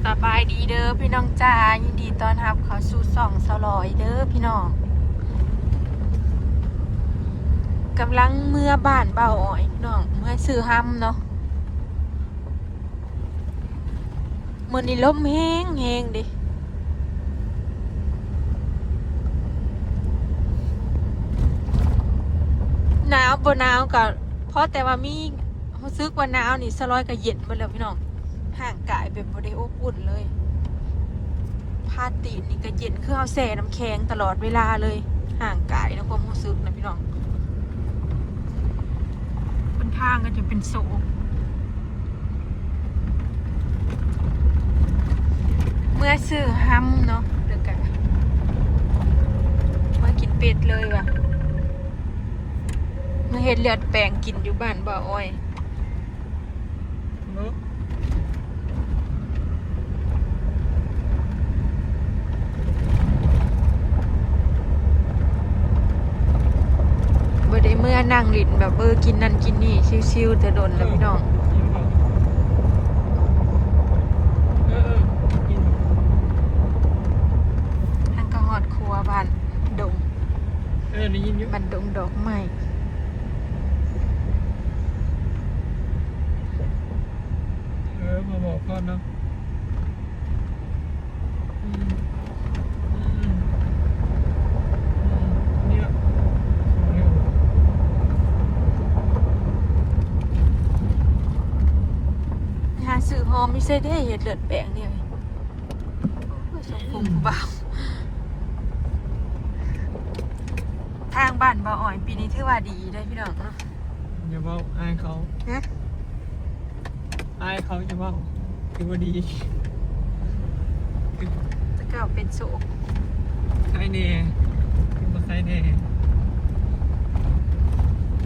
ສະບາຍດີເດີພີ່ນ້ອງຈ້າ ຍິນດີຕ້ອນຮັບເຂົ້າສູ່ຊ່ອງສາວລອຍເດີພີ່ນ້ອງ. ກຳລັງເມືອບ້ານບ່າວອ້ອຍພີ່ນ້ອງ ເມືອຊື້ຮຳເນາະ. ມື້ນີ້ລົມແຮງໆເດ້ ໜາວບໍ່ໜາວກະພໍແຕ່ວ່າມີ ຮູ້ສຶກວ່າໜາວນີ້ ສາວລອຍກະເຢັນເບິດແລ້ວພີ່ນ້ອງ. ຮ່າງກາຍແບບບໍ່ໄດ້ອົບອຸ່ນເລີຍ ພາຕີນນີ້ກະເຢັນ ຄືເຮົາແຊ່ນ້ຳແຂງຕະຫຼອດເວລາເລີຍ ຮ່າງກາຍໃນຄວາມຮູ້ສຶກນະພີ່ນ້ອງ. ເປັນທາງກະຈະເປັນໂສກ ເມືອຊື້ຮຳເນາະ ແລ້ວກະມາກິນເປັດເລີຍວ່າ ມາເຮັດເລືອດແປງກິນຢູ່ບ້ານບ່າວອ້ອຍ. ບໍ່ໄດ້ເມືອນັ່ງຫຼິ້ນແບບ ເອີ ກິນນັ້ນກິນນີ້ ຊິວໆ ແຕ່ດົນແລ້ວພີ່ນ້ອງ. ເອີ ເອີ ກິນ ຫັ້ນກະຮອດຄົວບ້ານດົງ ເອີ ໄດ້ຍິນຢູ່ ບ້ານດົງດອກໄມ້. ເອີ ມາບອກກ່ອນເນາະ. ອືມ ອືມ ອືມ ນີ້ລະ ຫາຊື້ຫອມຢູ່ໃສເດ້ ເຮັດເລືອດແປງນີ້. ໂອ້ຍ ສົມພົງຜູ້ບ່າວ. ທາງບ້ານບ່າວອ້ອຍປີນີ້ຖືວ່າດີເດ້ພີ່ນ້ອງເນາະ. ຢ່າເວົ້າ ອາຍເຂົາ. ຮະ? ອາຍເຂົາ ຢ່າເວົ້າ ຖືວ່າດີ. ແຕ່ເກົ່າເປັນໂສກ. ໄຄແດ່ ຄືບໍ່ໄຄແດ່.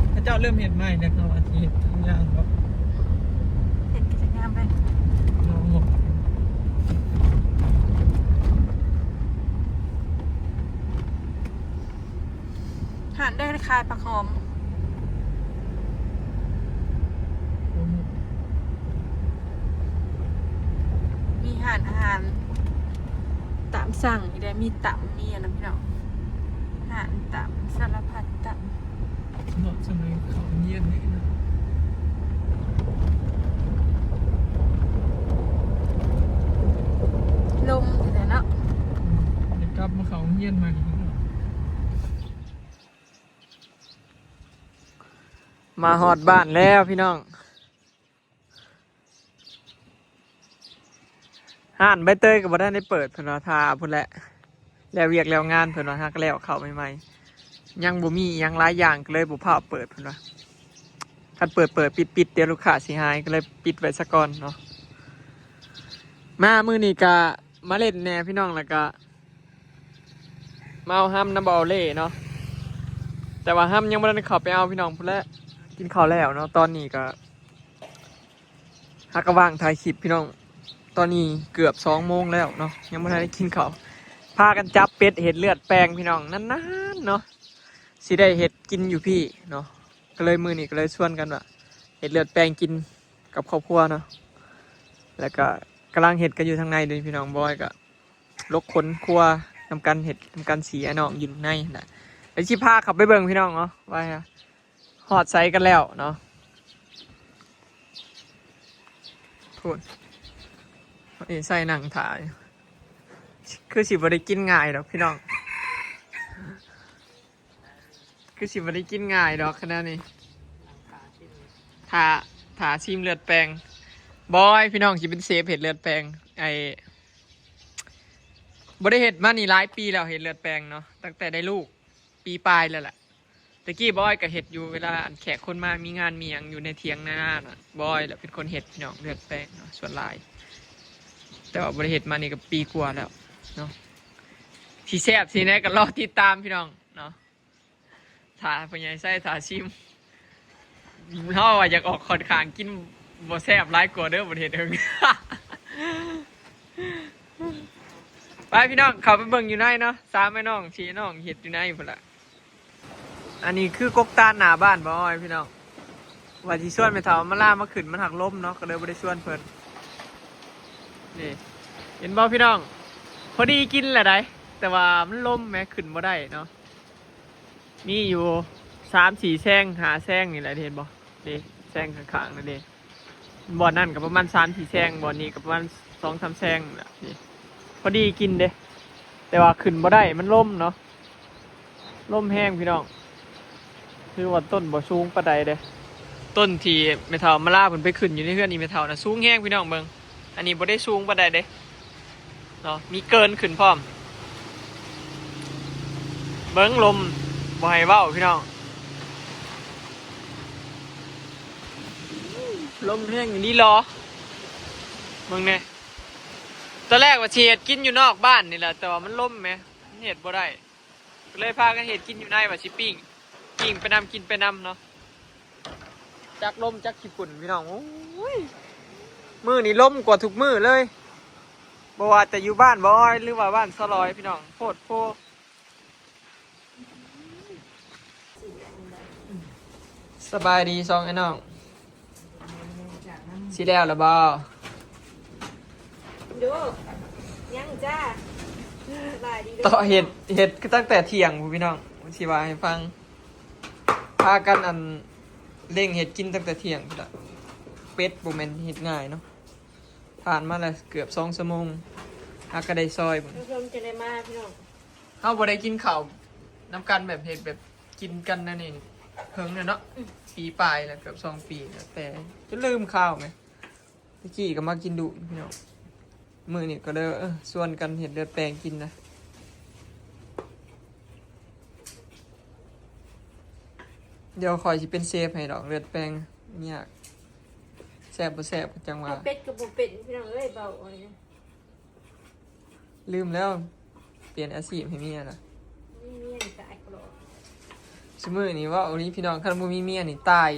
ເຂົາເຈົ້າເລີ່ມເຮັດໃໝ່ແລ້ວ ເຂົາອາດຊິເຮັດທຸກຢ່າງບໍ່? ເຮັດກະຈະງາມເລີຍ. ລອງເບິ່ງ. ຮ້ານໃດຂາຍຜັກຫອມ? ມີຮ້ານອາຫານຕາມສັ່ງອີກແດ່ ມີຕຳ ມີອັນນັ້ນພີ່ນ້ອງ ຮ້ານຕຳ ສາລະພັດຕຳ. ເນາະ ສະໄໝເຂົາຮຽນນີ້ນະ ລົມແທ້ໆເນາະ. ອືມ ໄດ້ກັບມາເຂົ້າໂຮງຮຽນໃໝ່. ມາຮອດບ້ານແລ້ວພີ່ນ້ອງ. ຮ້ານໃບເຕີຍກະບໍ່ທັນໄດ້ເປີດ ເພິ່ນວ່າຖ້າພຸ້ນແຫຼະ ແລ້ວວຽກແລ້ວງານ ເພິ່ນວ່າຫາກະແລ້ວເຂົ້າໃໝ່ໆ ຍັງບໍ່ມີຫຍັງຫຼາຍຢ່າງ ກະເລີຍບໍ່ຟ້າວເປີດ ເພິ່ນວ່າ. ຄັນເປີດໆ ປິດໆ ດຽວລູກຄ້າຊິຫາຍ ກະເລີຍປິດໄວ້ສາກ່ອນເນາະ. ມາມື້ນີ້ກະມາຫຼິ້ນແດ່ພີ່ນ້ອງ ແລ້ວກະມາເອົາຮຳນຳບ່າວເລ່ເນາະ ແຕ່ວ່າຮຳຍັງບໍ່ທັນໄດ້ເຂົ້າໄປເອົາພີ່ນ້ອງ ພຸ້ນແຫຼະ ກິນເຂົ້າແລ້ວເນາະ. ຕອນນີ້ກະ ຫາກະວ່າງຖ່າຍຄລິບພີ່ນ້ອງ ຕອນນີ້ເກືອບສອງໂມງແລ້ວເນາະ ຍັງບໍ່ທັນໄດ້ກິນເຂົ້າ. ພາກັນຈັບເປັດເຮັດເລືອດແປງພີ່ນ້ອງ ນານໆເນາະ ຊິໄດ້ເຮັດກິນຢູ່ພີ້ເນາະ. ກະເລີຍມື້ນີ້ກະເລີຍຊວນກັນວ່າ ເຮັດເລືອດແປງກິນກັບຄອບຄົວເນາະ ແລ້ວກະກຳລັງເຮັດກັນຢູ່ທາງໃນເດພີ່ນ້ອງ. ບອຍກະຫຼົກຂົນຄົວນຳກັນ ເຮັດນຳກັນ ສີ່ອ້າຍນ້ອງຢູ່ໃນຫັ້ນນະ. ດຽວຊິພາເຂົ້າໄປເບິ່ງພີ່ນ້ອງເນາະ ວ່າ ຮອດໃສກັນແລ້ວເນາະ. ພຸ້ນ ນີ້ໃສ່ນັ່ງຖ້າຢູ່ ຄືຊິບໍ່ໄດ້ກິນງ່າຍດອກພີ່ນ້ອງ ຄືຊິບໍ່ໄດ້ກິນງ່າຍດອກຂະນະນີ້. ຖ້າ ຖ້າຊີມເລືອດແປງ ບອຍພີ່ນ້ອງ ຊິເປັນເຊຟເຮັດເລືອດແປງ. ໄອ້ ບໍ່ໄດ້ເຮັດມານີ້ຫຼາຍປີແລ້ວ ເຮັດເລືອດແປງເນາະ ຕັ້ງແຕ່ໄດ້ລູກ ປີປາຍແລ້ວແຫຼະ. ແຕ່ກີ້ບອຍກະເຮັດຢູ່ ເວລາອັນແຂກຄົນມາ ມີງານມີຫຍັງຢູ່ໃນຖຽງນານະ ບອຍລະເປັນຄົນເຮັດພີ່ນ້ອງ ເລືອດແປງເນາະ ສ່ວນຫຼາຍ. ແຕ່ວ່າບໍ່ໄດ້ເຮັດມານີ້ກະປີກວ່າແລ້ວເນາະ. ຊິແຊບຊິແນວກະລໍຕິດຕາມພີ່ນ້ອງເນາະ. ຖ້າພໍ່ໃຫຍ່ໄຊຖ້າຊີມ ເຮົາວ່າຢາກອອກຂ້ອນຂ້າງກິນບໍ່ແຊບຫຼາຍກວ່າເດີ ບໍ່ໄດ້ເຮັດເຖິງ. ໄປພີ່ນ້ອງ ເຂົ້າໄປເບິ່ງຢູ່ໃນເນາະ ສາມອ້າຍນ້ອງ ສີ່ອ້າຍນ້ອງເຮັດຢູ່ໃນພຸ້ນລະ. ອັນນີ້ຄືກົກຕານໜ້າບ້ານບອຍພີ່ນ້ອງ ວ່າຊິຊວນແມ່ເຖົ້າມາລາມາຂຶ້ນ ມັນຫາກລົມເນາະ ກະເລີຍບໍ່ໄດ້ຊວນເພິ່ນ. ນີ້ ເຫັນບໍ່ພີ່ນ້ອງ? ພໍດີກິນແຫຼະໃດ໋ ແຕ່ວ່າມັນລົມແໝ ຂຶ້ນບໍ່ໄດ້ເນາະ. ມີຢູ່ສາມສີ່ແຊງ ຫ້າແຊງນີ້ແຫຼະ ເຫັນບໍ່? ນີ້ແຊງຂ້າງໆນັ້ນເດ້. ບ່ອນນັ້ນກໍປະມານສາມສີ່ແຊງ ບ່ອນນີ້ກໍປະມານສອງສາມແຊງນີ້ແຫຼະ. ນີ້ພໍດີກິນເດ້ ແຕ່ວ່າຂຶ້ນບໍ່ໄດ້ ມັນລົມເນາະ. ລົມແຮງພີ່ນ້ອງ. ຄືວ່າຕົ້ນບໍ່ສູງປານໃດເດ້. ຕົ້ນທີ່ແມ່ເຖົ້າມາລາເພິ່ນໄປຂຶ້ນຢູ່ໃນເຮືອນອີ່ແມ່ເຖົ້ານະ ສູງແຮງພີ່ນ້ອງເບິ່ງ. ອັນນີ້ບໍ່ໄດ້ສູງປານໃດເດ້ເນາະ ມີເກີນຂຶ້ນພ້ອມ. ເບິ່ງລົມ ບໍ່ໃຫ້ເວົ້າພີ່ນ້ອງ. ລົມແຮງອີ່ຫຼີຫຼໍ. ເບິ່ງແດ່ ຕອນແລກວ່າຊິເຮັດກິນຢູ່ນອກບ້ານນີ້ແຫຼະ ແຕ່ວ່າມັນລົມແໝ ມັນເຮັດບໍ່ໄດ້. ກໍເລີຍພາກັນເຮັດກິນຢູ່ໃນ ວ່າຊິປີ້ງ ປີ້ງໄປນຳ ກິນໄປນຳເນາະ. ຈັກລົມຈັກຂີ້ຝຸ່ນພີ່ນ້ອງ. ໂອ້ຍ ມື້ນີ້ລົມກວ່າທຸກມື້ເລີຍ ບໍ່ວ່າແຕ່ຢູ່ບ້ານບໍ່ອອຍ ຫຼືວ່າບ້ານສະຫຼອຍພີ່ນ້ອງ. ໂພດໂພ. ສະບາຍດີສອງອ້າຍນ້ອງ. ຊິແລ້ວລະບໍ່? ດູ ຍັງຈ້າ. ຕໍ່ເຮັດ ເຮັດຕັ້ງແຕ່ທ່ຽງພຸ້ນພີ່ນ້ອງ ຊິວ່າໃຫ້ຟັງ. ພາກັນອັນ ເລັ່ງເຮັດກິນຕັ້ງແຕ່ທ່ຽງພຸ້ນລະ. ເປັດບໍ່ແມ່ນເຮັດງ່າຍເນາະ. ຜ່ານມາແລ້ວເກືອບສອງຊົ່ວໂມງ ຫາກະໄດ້ຊອຍພຸ້ນ. ທ່ານຜູ້ຊົມຈະໄດ້ມາພີ່ນ້ອງ. ເຮົາບໍ່ໄດ້ກິນເຂົ້ານຳກັນ ແບບເຮັດແບບກິນກັນນັ້ນນີ້ ເຫິງແລ້ວເນາະ. ອືມ ປີປາຍແລ້ວ ເກືອບສອງປີແລ້ວ ແຕ່ຈົນລືມຂ່າວແໝ. ແຕ່ກີ້ກໍມາກິນດຸພີ່ນ້ອງ. ມື້ນີ້ກໍເລີຍ ເອີ ຊວນກັນເຮັດເລືອດແປງກິນນະ. ດຽວຂ້ອຍຊິເປັນເຊຟໃຫ້ດອກ ເລືອດແປງ ຍາກ. ແຊບບໍ່ແຊບກໍຈັ່ງວ່າ. ເຮັດເປັດກໍບໍ່ເປັນພີ່ນ້ອງເອີຍ ເວົ້າເອົາເລີຍ. ລືມແລ້ວ ປ່ຽນອາຊີບໃຫ້ເມຍລະ. ມີເມຍນີ້ຕາຍໂລດ. ຊຸມື້ນີ້ເວົ້າອີ່ຫຼີພີ່ນ້ອງ ຄັນບໍ່ມີເມຍນີ້ຕາຍ.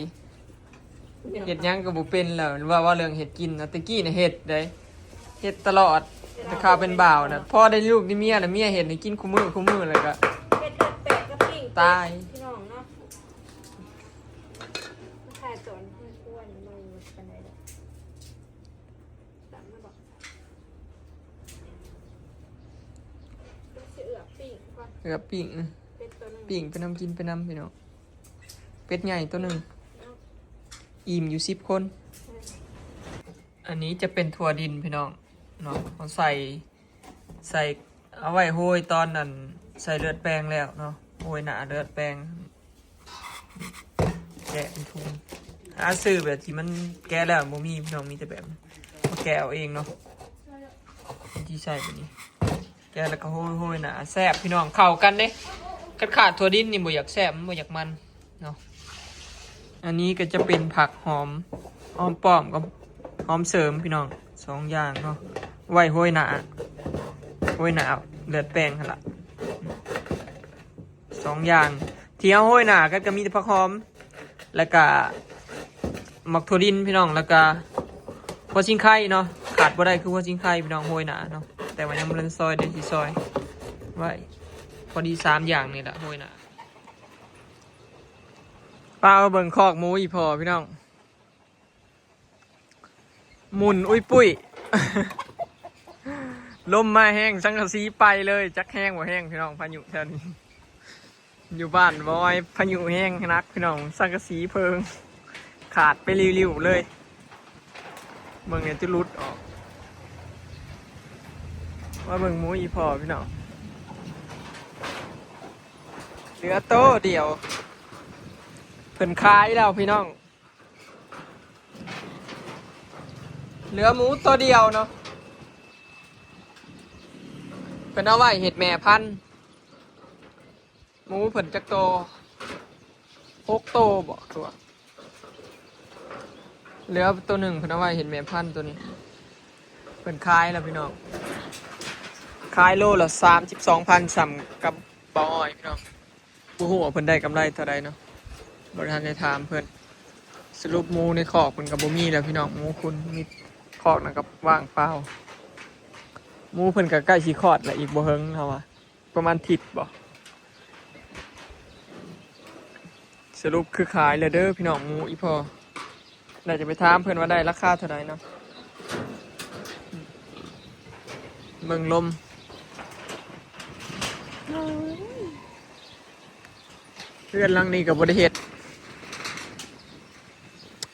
ເຮັດຫຍັງກໍບໍ່ເປັນແລ້ວ ວ່າ ວ່າເລື່ອງເຮັດກິນນະ. ແຕ່ກີ້ນະເຮັດເດ້ ເຮັດຕະຫຼອດ ແຕ່ຄາວເປັນບ່າວນະ. ພໍໄດ້ລູກໄດ້ເມຍລະ ເມຍເຮັດໃຫ້ກິນຄູ່ມື້ຄູ່ມື້ ແລ້ວກໍເຮັດເລືອດແປງກັບປີ້ງ ຕາຍ ພີ່ນ້ອງເນາະ. ຂາຍຕອນເທີ່ຍງຄືນ ບໍ່ປານໃດດອກ. ຕຳແລ້ວບໍ່? ຊິເອືອບປີ້ງກ່ອນ ເອືອບປີ້ງ ເປັດໂຕໜຶ່ງ ປີ້ງໄປນຳ ກິນໄປນຳພີ່ນ້ອງ. ເປັດໃຫຍ່ໂຕໜຶ່ງ ເນາະ ອີ່ມຢູ່ສິບຄົນ. ເອີ ອັນນີ້ຈະເປັນຖົ່ວດິນພີ່ນ້ອງເນາະ ເຮົາໃສ່ ໃສ່ເອົາໄວ້ໂຮຍຕອນນັ້ນ ໃສ່ເລືອດແປງແລ້ວເນາະ ໂຮຍໜ້າເລືອດແປງ. ແກະເປັນຖົ່ວ ຫາຊື້ແບບທີ່ມັນແກະແລ້ວບໍ່ມີພີ່ນ້ອງ ມີແຕ່ແບບມາແກະເອົາເອງເນາະ. ວິທີໃຊ້ແບບນີ້ ແກະແລ້ວກໍໂຮຍໆໜ້າ ແຊບພີ່ນ້ອງ ເຂົ້າກັນເດ້. ຄັນຂາດຖົ່ວດິນນີ້ບໍ່ຢາກແຊບ ມັນບໍ່ຢາກມັນເນາະ. ອັນນີ້ກໍຈະເປັນຜັກຫອມ ຫອມປ້ອມກັບຫອມເສີມພີ່ນ້ອງ ສອງຢ່າງເນາະ ໄວ້ໂຮຍໜ້າ ໂຮຍໜ້າເລືອດແປງຫັ້ນລະ. ສອງຢ່າງທີ່ເຮົາໂຮຍໜ້າກັນກໍມີແຕ່ຜັກຫອມ ແລ້ວກະໝາກຖົ່ວດິນພີ່ນ້ອງ ແລ້ວກະຫົວຊິງໄຄເນາະ. ຂາດບໍ່ໄດ້ຄືຫົວຊິງໄຄພີ່ນ້ອງ ໂຮຍໜ້າເນາະ ແຕ່ວ່າຍັງບໍ່ທັນຊອຍເດ້ ຊິຊອຍໄວ້. ພໍດີສາມຢ່າງນີ້ລະໂຮຍໜ້າ. ປ້າເບິ່ງຄອກໝູອີ່ພໍ່ພີ່ນ້ອງ. ໝຸ່ນອຸ້ຍປຸ້ຍ ລົມມາແຮງ ສັງກະສີໄປເລີຍ ຈັກແຮງບໍ່ແຮງພີ່ນ້ອງ. ພາຍຸແຖວນີ້ ຢູ່ບ້ານບໍ່ອອຍ ພາຍຸແຮງໜັກພີ່ນ້ອງ ສັງກະສີເພີງຂາດໄປລິ້ວໆເລີຍ. ເບິ່ງແດ່ ຈະຫຼຸດອອກ. ມາເບິ່ງໝູອີ່ພໍ່ພີ່ນ້ອງ ເຫຼືອໂຕດຽວ ເພິ່ນຂາຍແລ້ວພີ່ນ້ອງ. ເຫຼືອໝູໂຕດຽວເນາະ ເພິ່ນເອົາໄວ້ເຮັດແມ່ພັນ. ໝູເພິ່ນຈັກໂຕ? ຫົກໂຕບໍ? ຕົວະ ເຫຼືອໂຕໜຶ່ງ ເພິ່ນເອົາໄວ້ເຮັດແມ່ພັນໂຕນີ້. ເພິ່ນຂາຍແລ້ວພີ່ນ້ອງ ຂາຍໂລລະສາມສິບສອງພັນ ສ່ຳກັບ ບໍ່ອອຍພີ່ນ້ອງ ບໍ່ຮູ້ວ່າເພິ່ນໄດ້ກຳໄລເທົ່າໃດເນາະ ບໍ່ທັນໄດ້ຖາມເພິ່ນ. ສະຫຼຸບໝູໃນຄອກເພິ່ນກໍບໍ່ມີແລ້ວພີ່ນ້ອງ ໝູຄຸນ ມີຄອກນັ້ນກໍວ່າງເປົ່າ. ໝູເພິ່ນກໍໃກ້ຊິຄອດແລ້ວ ອີກບໍ່ເຫິງເຮົາວ່າ ປະມານທິດບໍ. ສະຫຼຸບຄືຂາຍແລ້ວເດີພີ່ນ້ອງ ໝູອີ່ພໍ່. ແລ້ວຈະໄປຖາມເພິ່ນວ່າໄດ້ລາຄາເທົ່າໃດເນາະ. ເບິ່ງລົມ. ເຮືອນຫຼັງນີ້ກໍບໍ່ໄດ້ເຮັດ,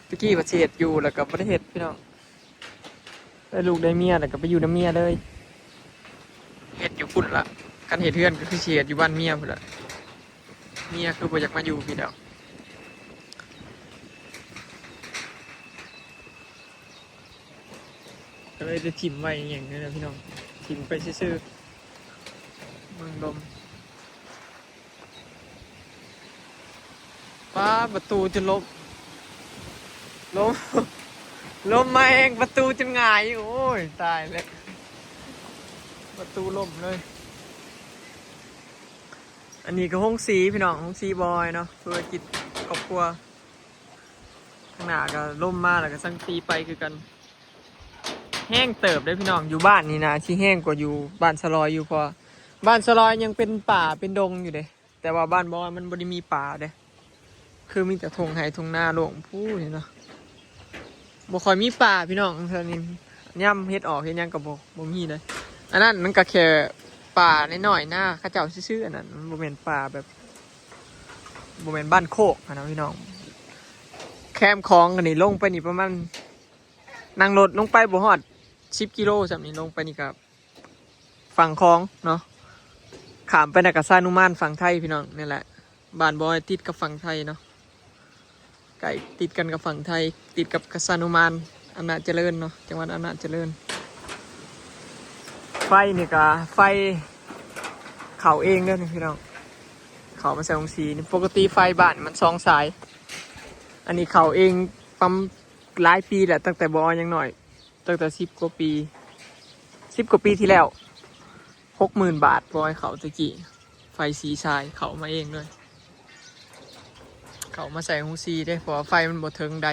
ຕະກີ້ວ່າຊິເຮັດຢູ່ ແລ້ວກໍບໍ່ໄດ້ເຮັດ ພີ່ນ້ອງ. ໄດ້ລູກໄດ້ເມຍ ແລ້ວກໍໄປຢູ່ນຳເມຍເລີຍ, ເຮັດຢູ່ພຸ້ນລະ. ຄັນເຮັດເຮືອນກໍຄືຊິເຮັດຢູ່ບ້ານເມຍພຸ້ນລະ, ເມຍຄືບໍ່ຢາກມາຢູ່ພີ້ແລ້ວ. ກໍເລີຍໄດ້ຖິ້ມໄວ້ຫຍັງນີ້ແຫຼະພີ່ນ້ອງ, ຖິ້ມໄປຊື່ໆ. ເບິ່ງລົມ. ປ້າ ປະຕູຈົນລົ້ມ, ລົ້ມ ລົ້ມມາແຮງ ປະຕູຈົນຫງາຍ. ໂອ້ຍ ຕາຍແລ້ວ, ປະຕູລົ້ມເລີຍ. ອັນນີ້ກໍໂຮງສີພີ່ນ້ອງ, ໂຮງສີບອຍເນາະ, ທຸລະກິດຄອບຄົວ. ຂ້າງໜ້າກໍລົມມາ ແລ້ວກໍສັງຕີໄປຄືກັນ. ແຮງເຕີບເດ້ພີ່ນ້ອງ, ຢູ່ບ້ານນີ້ນະຊິແຮງກວ່າຢູ່ບ້ານສະລອຍຢູ່, ເພາະວ່າບ້ານສະລອຍຍັງເປັນປ່າເປັນດົງຢູ່ເດ້, ແຕ່ວ່າບ້ານບອຍມັນບໍ່ໄດ້ມີປ່າເດ້, ຄືມີແຕ່ທົ່ງໄຮ່ທົ່ງນາໂລ່ງພູ້ນີ້ເນາະ. ບໍ່ຄ່ອຍມີປ່າພີ່ນ້ອງ ແຖວນີ້, ຍາມເຮັດອອກເຮັດຫຍັງກໍບໍ່ ບໍ່ມີເດ້. ອັນນັ້ນມັນກໍແຄ່ປ່ານ້ອຍໆນາເຂົາເຈົ້າຊື່ໆ, ອັນນັ້ນມັນບໍ່ແມ່ນປ່າແບບ ບໍ່ແມ່ນບ້ານໂຄກຫັ້ນນະພີ່ນ້ອງ. ແຄມຂອງອັນນີ້ລົງໄປນີ້ປະມານ ນັ່ງລົດລົງໄປບໍ່ຮອດສິບກິໂລຊ້ຳນີ້, ລົງໄປນີ້ກໍຝັ່ງຂອງເນາະ, ຂ້າມໄປນະກະຊານຸມານຝັ່ງໄທພີ່ນ້ອງ. ນີ້ແຫຼະ ບ້ານບອຍຕິດກັບຝັ່ງໄທເນາະ, ໃກ້ຕິດກັນກັບຝັ່ງໄທ, ຕິດກັບກະຊານຸມານ ອຳນາດຈະເລີນເນາະ, ຈັງຫວັດອຳນາດຈະເລີນ. ໄຟນີ້ກະໄຟເຂົ້າເອງເດີພີ່ນ້ອງ, ເຂົ້າມາໃສ່ໂຮງສີນີ້. ປົກກະຕິໄຟບ້ານມັນສອງສາຍ, ອັນນີ້ເຂົ້າເອງ ປ້ຳຫຼາຍປີແລ້ວ, ຕັ້ງແຕ່ບອຍຍັງນ້ອຍ, ຕັ້ງແຕ່ສິບກວ່າປີ ສິບກວ່າປີທີ່ແລ້ວ. ຫົກໝື່ນບາດ ບອຍເຂົ້າແຕ່ກີ້, ໄຟສີ່ສາຍເຂົ້າມາເອງເລີຍ, ເຂົ້າມາໃສ່ໂຮງສີເດ້ ເພາະວ່າໄຟມັນບໍ່ເຖິງໃດ.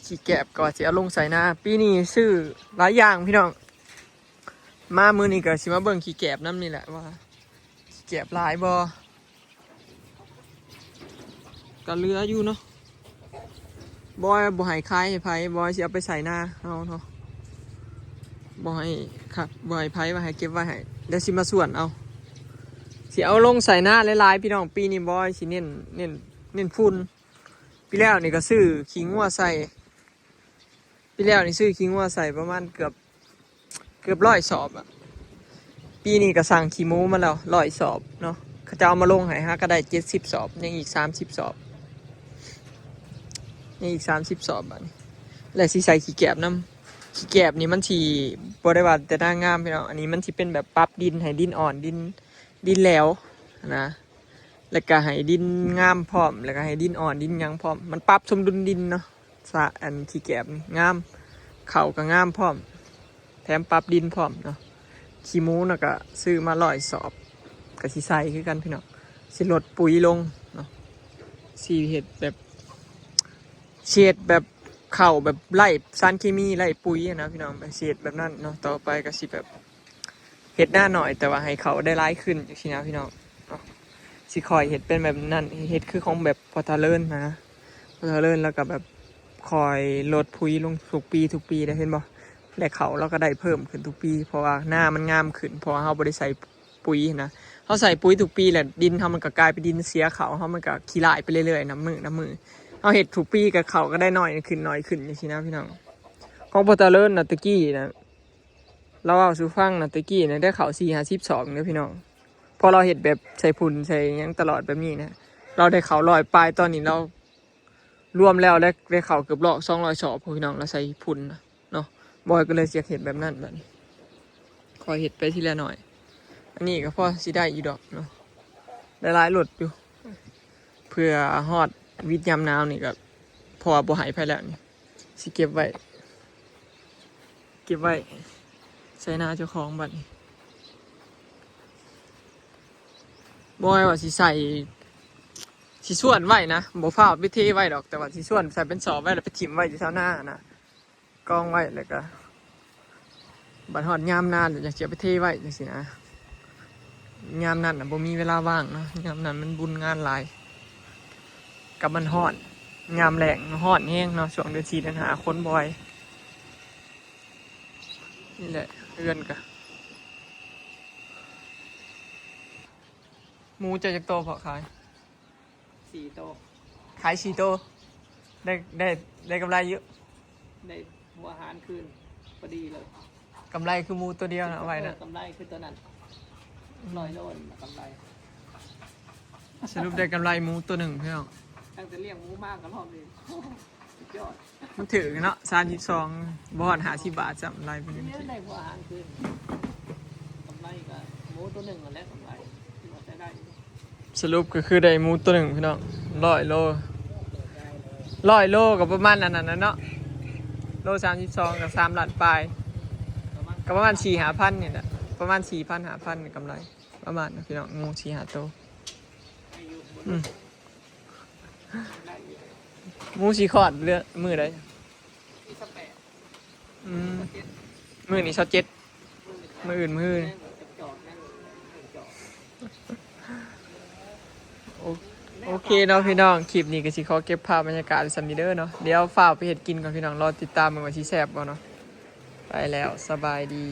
ຂີ້ແກບກໍວ່າຊິເອົາລົງໃສ່ນາ, ປີນີ້ຊື້ຫຼາຍຢ່າງພີ່ນ້ອງ. ມາມື້ນີ້ກໍຊິມາເບິ່ງຂີ້ແກບນຳນີ້ແຫຼະ ວ່າຂີ້ແກບຫຼາຍບໍ່. ກໍເຫຼືອຢູ່ເນາະ, ບອຍບໍ່ໃຫ້ຂາຍໃຫ້ໃຜ, ບອຍຊິເອົາໄປໃສ່ນາເຮົາເນາະ, ບໍ່ໃຫ້ຄັກ ບໍ່ໃຫ້ໃຜ, ວ່າໃຫ້ເກັບໄວ້ໃຫ້, ດຽວຊິມາສວນເອົາ. ຊິເອົາລົງໃສ່ນາຫຼາຍໆ ພີ່ນ້ອງ, ປີນີ້ບອຍຊິເນັ້ນ ເນັ້ນ ເນັ້ນຝຸ່ນ. ປີແລ້ວນີ້ກໍຊື້ຂີ້ງົວໃສ່, ປີແລ້ວນີ້ຊື້ຂີ້ງົວໃສ່ປະມານເກືອບ ເກືອບຮ້ອຍສອບອະ. ປີນີ້ກໍສັ່ງຂີ້ໝູມາແລ້ວຮ້ອຍສອບເນາະ, ເຂົາເຈົ້າເອົາມາລົງໃຫ້ ຫາກໍໄດ້ເຈັດສິບສອບ, ຍັງອີກສາມສິບສອບ, ຍັງອີກສາມສິບສອບບາດນີ້. ແລະຊິໃສ່ຂີ້ແກບນຳ, ຂີ້ແກບນີ້ມັນຊິບໍ່ໄດ້ວ່າແຕ່ໜ້າງາມພີ່ນ້ອງ, ອັນນີ້ມັນຊິເປັນແບບປັບດິນໃຫ້ດິນອ່ອນ ດິນ ດິນແຫຼວນະ. ແລ້ວກະໃຫ້ດິນງາມພ້ອມ, ແລ້ວກະໃຫ້ດິນອ່ອນດິນຫຍັງພ້ອມ, ມັນປັບສົມດຸນດິນເນາະ. ສະ ອັນຂີ້ແກບນີ້ງາມ, ເຂົ້າກະງາມພ້ອມ, ແຖມປັບດິນພ້ອມເນາະ. ຂີ້ໝູນະກະຊື້ມາຮ້ອຍສອບ, ກະຊິໃສ່ຄືກັນພີ່ນ້ອງ, ຊິລົດປຸຍລົງເນາະ, ຊິເຮັດແບບ ຊິເຮັດແບບເຂົ້າແບບໄຮ້ສານເຄມີ ໄຮ້ປຸຍຫັ້ນນະພີ່ນ້ອງ, ຊິເຮັດແບບນັ້ນເນາະ. ຕໍ່ໄປກໍຊິແບບເຮັດນາໜ້ອຍ ແຕ່ວ່າໃຫ້ເຂົ້າໄດ້ຫຼາຍຂຶ້ນຈັ່ງຊີ້ນະພີ່ນ້ອງເນາະ. ຊິຄ່ອຍເຮັດເປັນແບບນັ້ນ, ເຮັດຄືຂອງແບບພໍ່ເຖົ້າເລີນນະ, ພໍ່ເຖົ້າເລີນລາວກໍແບບຄ່ອຍລົດປຸຍລົງທຸກປີ ທຸກປີໄດ໋ ເຫັນບໍ່? ແລະເຂົ້າລາວກໍໄດ້ເພີ່ມຂຶ້ນທຸກປີ ເພາະວ່ານາມັນງາມຂຶ້ນ ເພາະວ່າເຮົາບໍ່ໄດ້ໃສ່ ປຸຍນະ. ເຮົາໃສ່ປຸຍທຸກປີແຫຼະ ດິນເຮົາມັນກໍກາຍເປັນດິນເສຍ, ເຂົ້າເຮົາມັນກໍຂີ້ລ້າຍໄປເລື້ອຍໆ ນັບມື້ ນັບມື້. ເຮົາເຮັດທຸກປີກໍເຂົ້າກໍໄດ້ໜ້ອຍຂຶ້ນ ໜ້ອຍຂຶ້ນ ຈັ່ງຊີ້ນະພີ່ນ້ອງ. ຂອງພໍ່ເຖົ້າເລີນນະ ແຕ່ກີ້ນະ ລາວເວົ້າສູ່ຟັງນະ ແຕ່ກີ້ນະ ໄດ້ເຂົ້າສີ່ຫ້າສິບສອບເດີພີ່ນ້ອງ. ເພາະລາວເຮັດແບບໃສ່ຝຸ່ນໃສ່ຫຍັງຕະຫຼອດແບບນີ້ນະ, ລາວໄດ້ເຂົ້າຮ້ອຍປາຍ, ຕອນນີ້ລາວ ລວມແລ້ວ ໄດ້ ໄດ້ເຂົ້າເກືອບລອກສອງຮ້ອຍສອບພຸ້ນພີ່ນ້ອງ, ລາວໃສ່ຝຸ່ນນະເນາະ. ບອຍກໍເລີຍຊິຢາກເຮັດແບບນັ້ນບາດນີ້, ຄ່ອຍເຮັດໄປທີລະໜ້ອຍ. ອັນນີ້ກໍພໍຊິໄດ້ຢູ່ດອກເນາະ, ໄດ້ຫຼາຍລົດຢູ່. ເພື່ອຮອດວິດຍາມໜາວນີ້ກໍ ເພາະວ່າບໍ່ໃຫ້ໃຜແລ້ວນີ້, ຊິເກັບໄວ້ ເກັບໄວ້ໃສ່ນາເຈົ້າຂອງບາດນີ້. ບອຍວ່າຊິໃສ່ ຊິສວນໄວ້ນະ, ບໍ່ຟ້າວໄປເທໄວ້ດອກ, ແຕ່ວ່າຊິສວນໃສ່ເປັນສອບໄວ້ ແລ້ວໄປຖິ້ມໄວ້ຢູ່ແຖວໜ້ານະ, ກອງໄວ້ ແລ້ວກະບັດຮອດຍາມນາແລ້ວ ຈັ່ງຊິເອົາໄປເທໄວ້ຈັ່ງຊີ້ນະ. ຍາມນັ້ນນະບໍ່ມີເວລາວ່າງເນາະ, ຍາມນັ້ນມັນບຸນງານຫຼາຍ ກັບມັນຮ້ອນ. ຍາມແລ້ງຮ້ອນແຮງເນາະ, ຊ່ວງເດືອນສີ່ເດືອນຫ້າຄົນບໍ່ໄຫວ. ນີ້ແຫຼະເຮືອນກະ ໝູເຈົ້າຈັກໂຕພໍຂາຍ? ສີ່ໂຕ. ຂາຍສີ່ໂຕ ໄດ້ ໄດ້ ໄດ້ກຳໄລຢູ່? ໄດ້ຫົວອາຫານຄືນພໍດີເລີຍ. ກຳໄລຄືໝູໂຕດຽວນະ ເອົາໄວ້ນະ. ເອີ ກຳໄລຄືໂຕນັ້ນ ຮ້ອຍໂລນະ ກຳໄລ. ສະຫຼຸບໄດ້ກຳໄລໝູໂຕໜຶ່ງພີ່ນ້ອງ. ຕັ້ງແຕ່ລ້ຽງໝູມາກໍຮອບນີ້ ໂອ້ ສຸດຍອດ. ມັນຖືກເນາະ ສາມສິບສອງ ບໍ່ຮອດຫ້າສິບບາດຊ້ຳ ໄລ່ເປັນຈັ່ງຊີ້. ໄດ້ຫົວອາຫານຄືນ ກຳໄລກໍໝູໂຕໜຶ່ງຫັ້ນແຫຼະ ກຳໄລຖືວ່າໃຊ້ໄດ້. ສະຫຼຸບກໍຄືໄດ້ໝູໂຕໜຶ່ງພີ່ນ້ອງ ຮ້ອຍໂລ ຮ້ອຍໂລກໍປະມານອັນນັ້ນນະເນາະ ໂລສາມສິບສອງກໍສາມລ້ານປາຍ ກໍປະມານສີ່ຫ້າພັນນີ້ແຫຼະ ປະມານສີ່ພັນຫ້າພັນກຳໄລ ປະມານນັ້ນພີ່ນ້ອງ ໝູສີ່ຫ້າໂຕ. ອືມ ໝູຊິຄອດເດືອນມື້ໃດ? ອືມ ມື້ນີ້ຊາວເຈັດ ມື້ອື່ນ ມື້ອື່ນ. ໂອ ໂອເຄເນາະພີ່ນ້ອງ ຄລິບນີ້ກໍຊິຂໍເກັບພາບບັນຍາກາດໄວ້ສ່ຳນີ້ເດີເນາະ ດຽວຟ້າວໄປເຮັດກິນກ່ອນພີ່ນ້ອງ ລໍຕິດຕາມເບິ່ງວ່າຊິແຊບບໍ່ເນາະ. ໄປແລ້ວ ສະບາຍດີ.